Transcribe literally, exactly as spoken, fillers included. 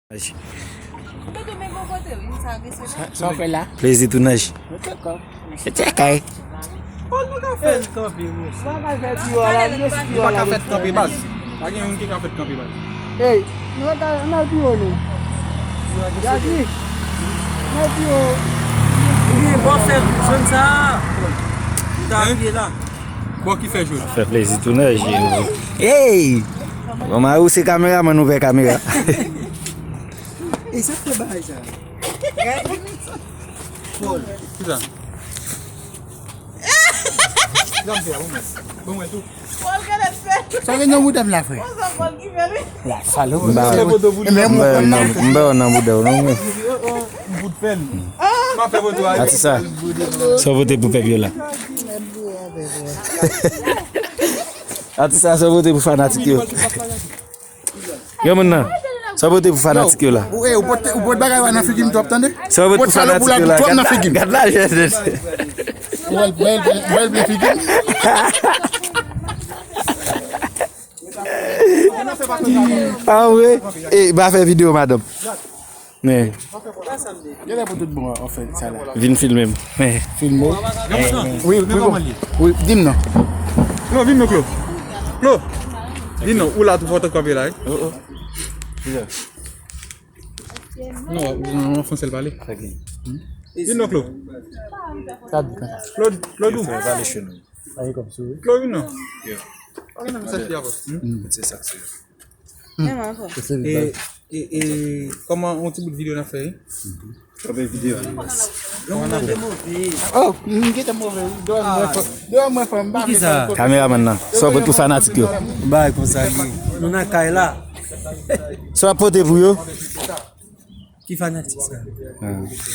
Ou mete men bò kote w, sa w fè la? Plezi tounaj. Mete kòb. Mete kay. Paul, nou ka fè l kanpe, mesye. Nou ka fè tiyo a la, nou pa ka fè kanpe, baz. Pa gen youn ki ka fè kanpe, baz. Ey, nou ka, nou al pi wo, nou. Jackie, nou al pi wo. Wi, bon, fè jòn sa. Ou ta apiye la. Bon, ki fè jòn? Fè plezi tounaj. Ey! Bon, mari w se kameramann, ouvè kamera. E sa k fè bagay sa? Paul. Kisa? Gade fè, bon, bon, bon, tou. Paul, gade fè. Sa gen nan bouda m la, frè. Bon, sa Paul ki fè, wi. La, salop. M ba, m ba nan, m ba nan bouda w, non, mwen. M bout fè l. M ap fè foto a. Atis sa. Sa w vote pou pèp yo la. Atis sa, sa w vote pou fanatik yo. Yo, moun nan. Sa w vote pou fanatik yo la. Ou, eh, ou pot, ou pot bagay wa nan figi m twòp, tande? Sa w vote pou fanatik yo la. Twòp nan figi m. Gad, gad la, jèn. Ou wè l, bèl, bèl, bèl figi m. Ah, wi. E, ba fè videyo, madanm. Men. Genlè pou tout bon, an fèt, sa la. Vin filme m. Men. Filme w. Wi, wi, bon. Wi, di m non. Klo, vin non, Klo. Klo. Vin non, ou la tou fò t ap kanpe la, wi. Oh, oh. Non, non, non, fransè l pale. Vin non, Klo. Sa di konsa. Klo, Klo, dou. Fè evalyasyon nou. Sa e kòm sou. Klo, vin non. Ok, nan mesaj li avans. Se sa, se. E, e, e, kòman yon ti bout videyo n ap fè, wi? Kòman videyo? Oh, m gentan move, wi. Dòlè mwen fò, dòlè mwen fò, m pa vle fè. Kameramann nan, sa w pote pou fanatik yo? Bay konsa, wi. Nou nan kay la. Sa w ap pote pou yo? Ki fanatik sa? Ah.